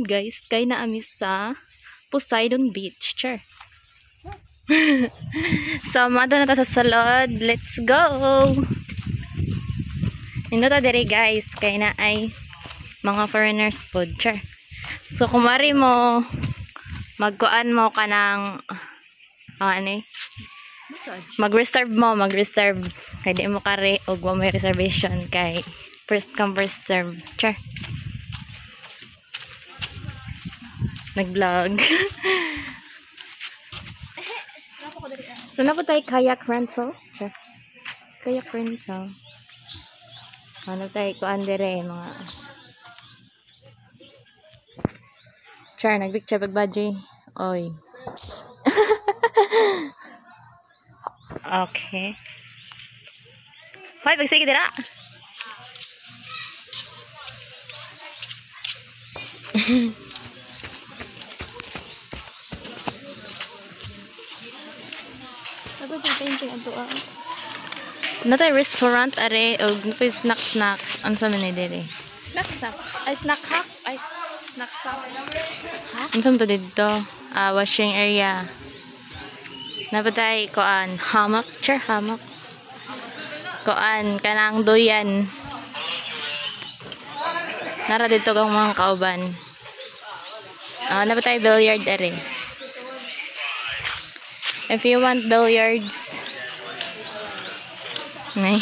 Guys, kay naami sa Poseidon Beach. Sure. So, mato na ta sa salod. Let's go! Nindot ta diri, guys, kay na ay mga foreigners pod. Sure. So, kumari mo, magkuan mo ka ng ano eh? Mag-reserve mo, mag-reserve. Kay di mo kare og wa may reservation kay first come first serve. Sure. Nag-vlog. So, na po tayo kayak rental. Sure. Kayak rental. Ano tayo kuan dire mga char, nag-picture pag-budgie. Oy. Okay. Hoy, pagsige dira. Natay restaurant are og napoy snack snack. Unsa man ni diri? Snack snack. Ay snack hack. Ay snack sack. Ha? Unsa man to didto? Washing area. Napatay koan hammock, chair hammock. Koan kanang duyan. Nara didto kang mga kauban. Napatay billiard are. If you want billiards. Nay.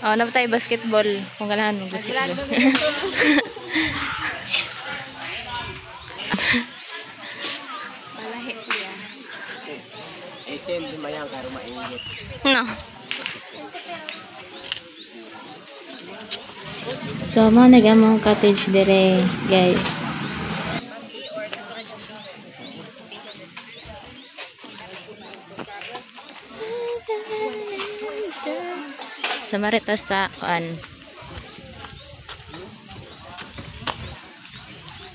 Oh, napatay basketball. Kung ganahan mo basketball. Malahi siya. No. So, mo nag-among cottage dire, guys. Sa Marita sa kuan.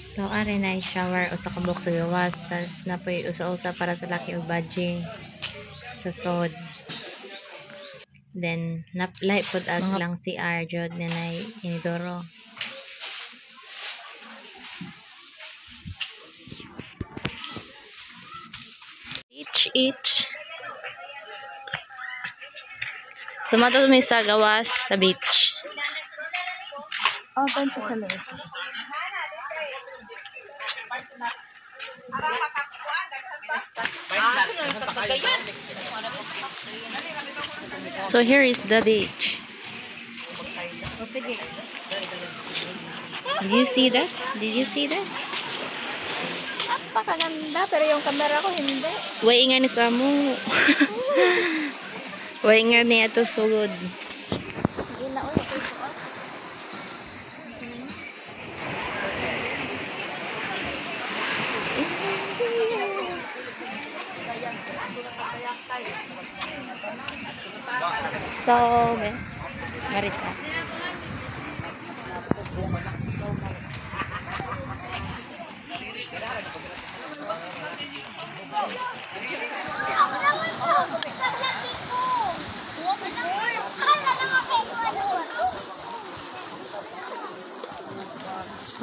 So are na shower usa ka buok sa gawas, tas napoy usa-usa para sa laki ug badge sa sod. Then lahi pod ag lang CR jud na nay inidoro. Each each. So, mato mi sa gawas sa beach. Oh, doon sa loob. So, here is the beach. Did you see that? Did you see that? Napakaganda, pero yung camera ko hindi. Way nga ni sa mo. Way nga ni ato sugod. So, Marita.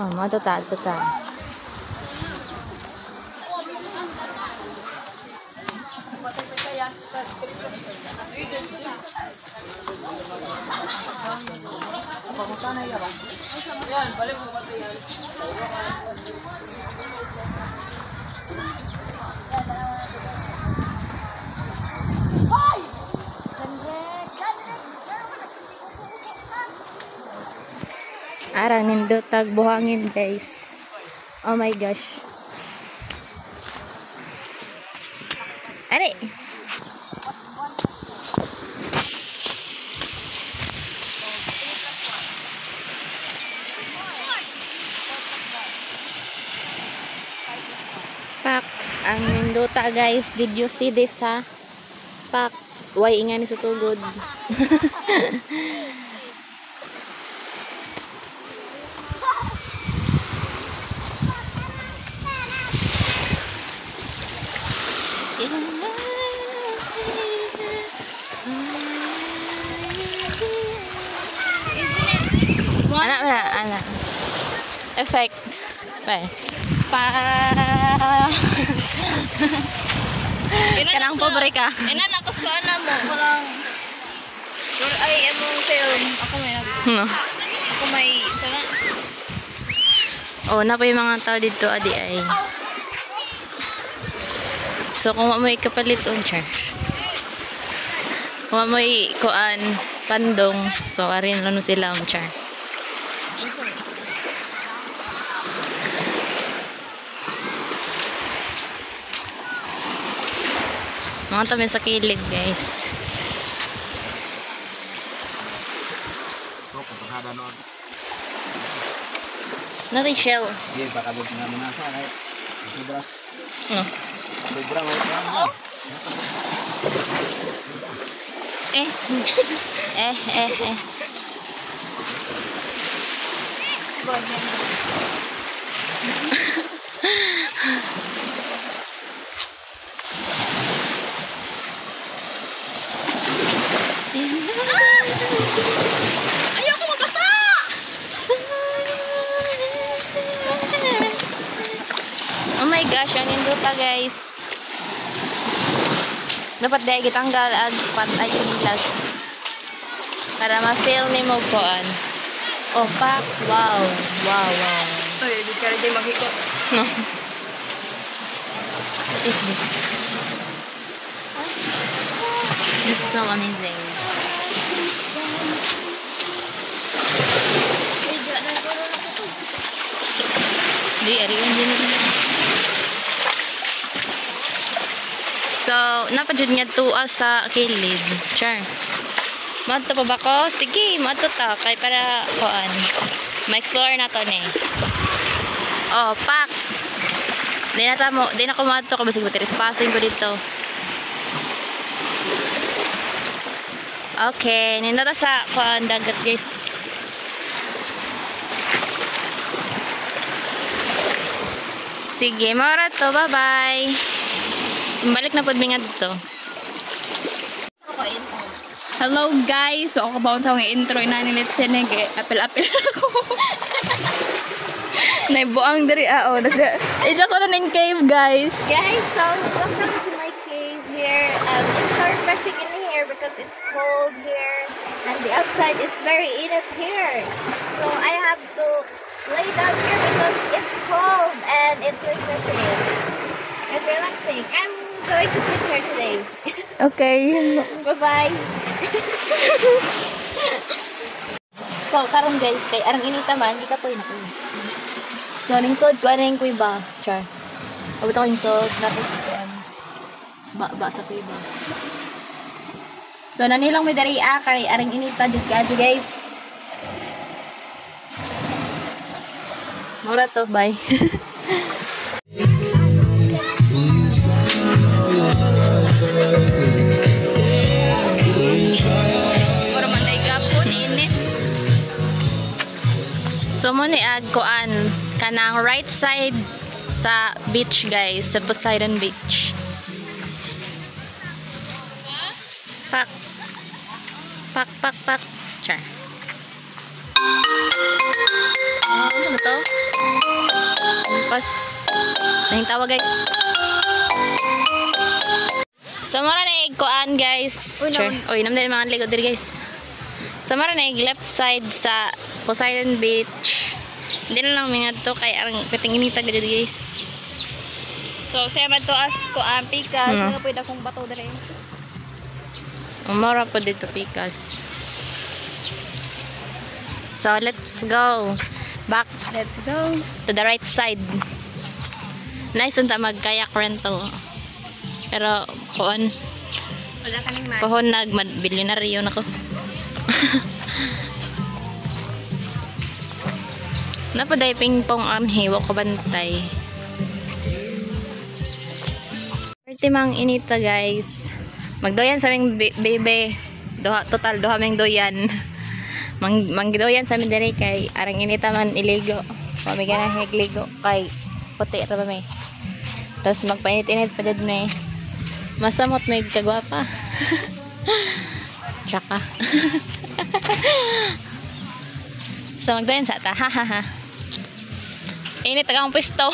Oh, mga total, total. Ara nindot tag buhangin, guys. Oh my gosh. Ari. Pak ang nindota, guys. Did you see this, ha? Pak, way inga ni sa tugod. Anak Effect. Bye. Pa. Kanang pobre ka. Inan ako sa kuana mo. Walang ay among film. Ako may No. ako may sana. Oh, na pa yung mga tao dito adi ay. So kung wa mo'y kapalit on char. Kung wa mo'y kuan pandong, so arin lang no sila on char. Mga tabi sa kilid, guys. Ko pagkada no. Nari shell. Di baka bud nga manasa kay sobra No. sobra wala. Eh. Eh, eh, eh. Ayoko mabasa. Oh my gosh, ang nindota, guys. Dapat dahil gitanggal ag pat ay sinilas. Para ma-feel ni mo koan. Oh, pak. Wow. Wow, wow. Ay, discourage yung maghikot. No. What is this? It's so amazing. Ay, di na ko to. Di, ari yun din. So, napadjud nga tuwa sa kilid. Char. Madto pa ba ko? Sige, madto ta. Kay para, kuan. Ma-explore na to ni. Oh, pak! Di na ta mo, di na ko madto ka basig matrespassing ko dito. Okay, nindota sa kuan dagat, guys. Sige, mara to. Bye-bye. Balik na pod mi ngadto. Hello guys! So ako kabaon sa akong intro ina ni Let's eh apel-apel ako. Naibuang diri ah oh. Ija ko na ning cave, guys. Guys, so welcome to my cave here. It's so refreshing in here because it's cold here and the outside is very init here. So I have to lay down here because it's cold and it's refreshing. It's relaxing. I'm going to sleep here today. Okay. Bye-bye. So, karon guys, kay arang inita man, di ka po na ko. So, ning sod ko ano yung kuiba, char. Abot ako yung sod, tapos kuan. Ba ba sa kuiba. So, nanilang may dari ah, kay arang inita jud ka guys. Mura to, bye. Mura man day gapon init. So mo ni ag kuan kanang right side sa beach, guys, sa Poseidon Beach. Pak. Pak pak pak. Char. Ah, ano ba to? Pas. Nahing tawa, guys. So mara na kuan, guys. Uy, Char. Uy, namday mga ligo diri, guys. So mara na left side sa Poseidon Beach. Hindi na lang mga to kay arang piting inita gud, guys. So siya man to as ko ang pikas, Hmm. nga pwede akong bato diri. Umara po dito pikas. So let's go back. Let's go. To the right side. Nice unta mag kayak rental. Pero kuan Wala kaning man. pohon nag bilyonaryo na ko. Napaday ping pong anhi wa ko bantay. Pwerte mang inita, guys. Magdoyan sa aming bebe. Duha, total duha ming doyan. Mangdoyan sa amin diri kay arang inita man iligo. Wa mi ganahan ligo kay puti ra ba may. Tapos magpainit-init pa jud may. Masamot may kagwapa. Tsaka. So magdoyan sa ta. Ha ha ha. Init ang pwesto.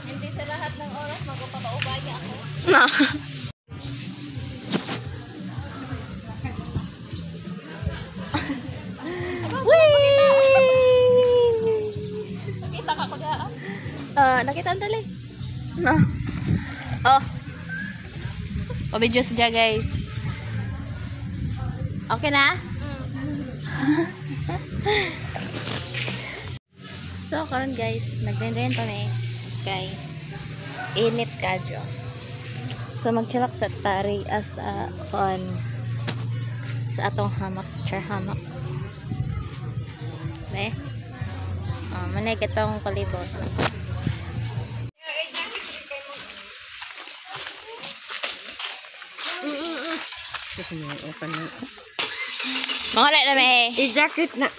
Hindi sa lahat ng oras magpapakaubaya ako. Na. Whee! Nakita ka ko diha. Ah, nakita ang dali. No. Oh. Pabidyo siya, guys. Okay na? So, karon guys, nagdendayan pa mi kay init kadyo. So, magchilak sa tari as a on sa atong hamak, chair hamak. Ne? Oh, manay katong palibot. Mga na may. I-jacket na.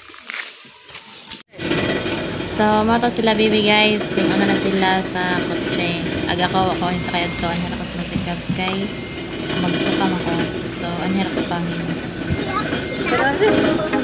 So, mato sila baby guys. Tingnan na sila sa kotse. Aga ko, ako yun sa kaya to. Anhira ko sa magtikab kay magsuka ko. So, anhira ko pangin. Pero